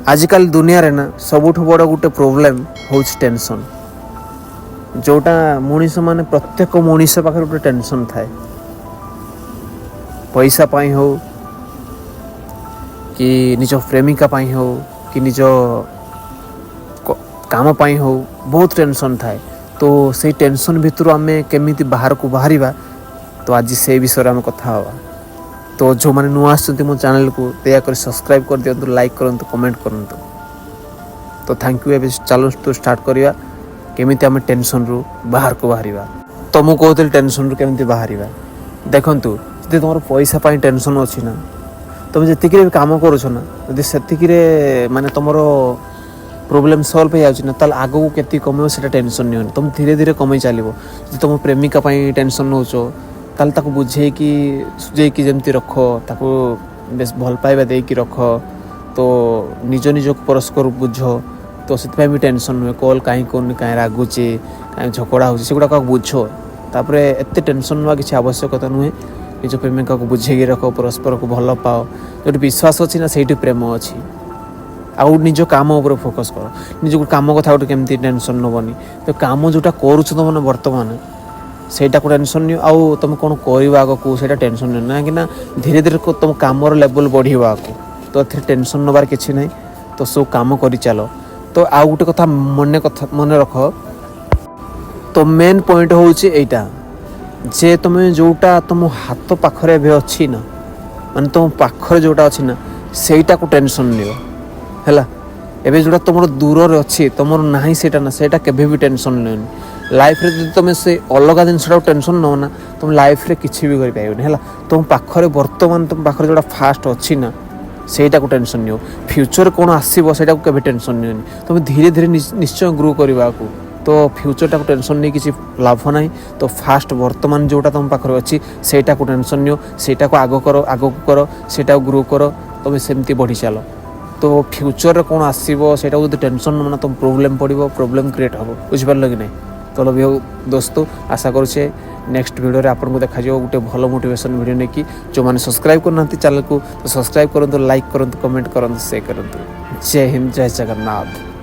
ଆଜିକାଲି ଦୁନିଆରେ ନା ସବୁଠୁ ବଡ଼ ଗୋଟେ ପ୍ରୋବ୍ଲେମ୍ ହେଉଛି ଟେନସନ୍, ଯେଉଁଟା ମଣିଷମାନେ, ପ୍ରତ୍ୟେକ ମଣିଷ ପାଖରେ ଗୋଟେ ଟେନସନ୍ ଥାଏ। ପଇସା ପାଇଁ ହଉ କି ନିଜ ପ୍ରେମିକା ପାଇଁ ହଉ କି ନିଜ କାମ ପାଇଁ ହଉ, ବହୁତ ଟେନସନ୍ ଥାଏ। ତ ସେଇ ଟେନସନ୍ ଭିତରୁ ଆମେ କେମିତି ବାହାରକୁ ବାହାରିବା, ତ ଆଜି ସେଇ ବିଷୟରେ ଆମେ କଥା ହେବା। ତ ଯେଉଁମାନେ ନୂଆ ଆସିଛନ୍ତି ମୋ ଚ୍ୟାନେଲକୁ, ଦୟାକରି ସବସ୍କ୍ରାଇବ୍ କରିଦିଅନ୍ତୁ, ଲାଇକ୍ କରନ୍ତୁ, କମେଣ୍ଟ କରନ୍ତୁ। ତ thank you. ଏବେ ଚାଲନ୍ତୁ ଷ୍ଟାର୍ଟ କରିବା, କେମିତି ଆମେ ଟେନସନ୍ରୁ ବାହାରକୁ ବାହାରିବା। ତ ମୁଁ କହୁଥିଲି ଟେନସନ୍ରୁ କେମିତି ବାହାରିବା। ଦେଖନ୍ତୁ, ଯଦି ତୁମର ପଇସା ପାଇଁ ଟେନସନ୍ ଅଛି ନା, ତୁମେ ଯେତିକିରେ ବି କାମ କରୁଛ ନା, ଯଦି ସେତିକିରେ ମାନେ ତୁମର ପ୍ରୋବ୍ଲେମ୍ ସଲ୍ଭ ହେଇଯାଉଛି ନା, ତାହେଲେ ଆଗକୁ କେତିକି କମେଇବ ସେଇଟା ଟେନସନ୍ ନିଅନି। ତୁମେ ଧୀରେ ଧୀରେ କମେଇ ଚାଲିବ। ଯଦି ତୁମ ପ୍ରେମିକା ପାଇଁ ଟେନସନ୍ ନେଉଛ, ତାହେଲେ ତାକୁ ବୁଝେଇକି ସୁଝେଇକି ଯେମିତି ରଖ, ତାକୁ ବେଶ ଭଲ ପାଇବା ଦେଇକି ରଖ। ତ ନିଜ ନିଜକୁ ପରସ୍ପର ବୁଝ। ତ ସେଥିପାଇଁ ବି ଟେନସନ୍ ନୁହେଁ। କଲ୍ କାହିଁ କରୁନି, କାହିଁ ରାଗୁଛି, କାହିଁ ଝଗଡ଼ା ହେଉଛି, ସେଗୁଡ଼ାକ ବୁଝ। ତାପରେ ଏତେ ଟେନସନ୍ ନେବା କିଛି ଆବଶ୍ୟକତା ନୁହେଁ। ନିଜ ପ୍ରେମିକାକୁ ବୁଝେଇକି ରଖ, ପରସ୍ପରକୁ ଭଲ ପାଅ। ଯେଉଁଠି ବିଶ୍ୱାସ ଅଛି ନା, ସେଇଠି ପ୍ରେମ ଅଛି। ଆଉ ନିଜ କାମ ଉପରେ ଫୋକସ୍ କର। ନିଜକୁ କାମ କଥା ଗୋଟେ କେମିତି ଟେନସନ୍ ନେବନି। ତ କାମ ଯେଉଁଟା କରୁଛ ତୁମେ ବର୍ତ୍ତମାନ, ସେଇଟାକୁ ଟେନସନ୍ ନିଅ। ଆଉ ତୁମେ କ'ଣ କରିବ ଆଗକୁ, ସେଇଟା ଟେନସନ୍ ନିଅ, କାହିଁକି ନା ଧୀରେ ଧୀରେ ତୁମ କାମର ଲେବୁଲ୍ ବଢ଼ିବ ଆଗକୁ। ତ ଏଥିରେ ଟେନସନ୍ ନେବାର କିଛି ନାହିଁ। ତ ସବୁ କାମ କରିଚାଲ। ତ ଆଉ ଗୋଟେ କଥା ମନେ ରଖ। ତ ମେନ୍ ପଏଣ୍ଟ ହେଉଛି ଏଇଟା ଯେ ତୁମେ ଯେଉଁଟା ତୁମ ହାତ ପାଖରେ ଏବେ ଅଛି ନା, ମାନେ ତୁମ ପାଖରେ ଯେଉଁଟା ଅଛି ନା, ସେଇଟାକୁ ଟେନସନ୍ ନିଅ, ହେଲା? ଏବେ ଯେଉଁଟା ତୁମର ଦୂରରେ ଅଛି, ତୁମର ନାହିଁ ସେଇଟା ନା, ସେଇଟା କେବେ ବି ଟେନସନ୍ ନିଅନି। ଲାଇଫ୍ରେ ଯଦି ତୁମେ ସେ ଅଲଗା ଜିନିଷଟାକୁ ଟେନସନ୍ ନେବ ନା, ତୁମ ଲାଇଫ୍ରେ କିଛି ବି କରିପାରିବନି, ହେଲା? ତୁମ ପାଖରେ ବର୍ତ୍ତମାନ, ତୁମ ପାଖରେ ଯେଉଁଟା ଫାଷ୍ଟ ଅଛି ନା, ସେଇଟାକୁ ଟେନସନ୍ ନିଅ। ଫ୍ୟୁଚର୍ କ'ଣ ଆସିବ, ସେଇଟାକୁ କେବେ ଟେନସନ୍ ନିଅନି। ତୁମେ ଧୀରେ ଧୀରେ ନିଶ୍ଚୟ ଗ୍ରୋ କରିବାକୁ। ତ ଫ୍ୟୁଚର୍ଟାକୁ ଟେନସନ୍ ନେଇ କିଛି ଲାଭ ନାହିଁ। ତ ଫାଷ୍ଟ ବର୍ତ୍ତମାନ ଯେଉଁଟା ତୁମ ପାଖରେ ଅଛି, ସେଇଟାକୁ ଟେନସନ୍ ନିଅ, ସେଇଟାକୁ ଆଗ କର, ଆଗକୁ କର, ସେଇଟାକୁ ଗ୍ରୋ କର। ତୁମେ ସେମିତି ବଢ଼ି ଚାଲ। ତ ଫ୍ୟୁଚର୍ରେ କ'ଣ ଆସିବ, ସେଇଟାକୁ ଯଦି ଟେନସନ୍ ନେବ ନା, ତୁମ ପ୍ରୋବ୍ଲେମ୍ ପଡ଼ିବ, ପ୍ରୋବ୍ଲେମ୍ କ୍ରିଏଟ୍ ହେବ। ବୁଝିପାରିଲ କି ନାହିଁ? ତ ଲଭ୍ you ଦୋସ୍ତ। ଆଶା କରୁଛେ ନେକ୍ସଟ ଭିଡ଼ିଓରେ ଆପଣଙ୍କୁ ଦେଖାଯିବ ଗୋଟେ ଭଲ ମୋଟିଭେସନ୍ ଭିଡ଼ିଓ ନେଇକି। ଯେଉଁମାନେ ସବସ୍କ୍ରାଇବ୍ କରୁନାହାନ୍ତି ଚ୍ୟାନେଲକୁ, ତ ସବସ୍କ୍ରାଇବ୍ କରନ୍ତୁ, ଲାଇକ୍ କରନ୍ତୁ, କମେଣ୍ଟ କରନ୍ତୁ, ସେୟାର କରନ୍ତୁ। ଜୟ ହିନ୍ଦ, ଜୟ ଜଗନ୍ନାଥ।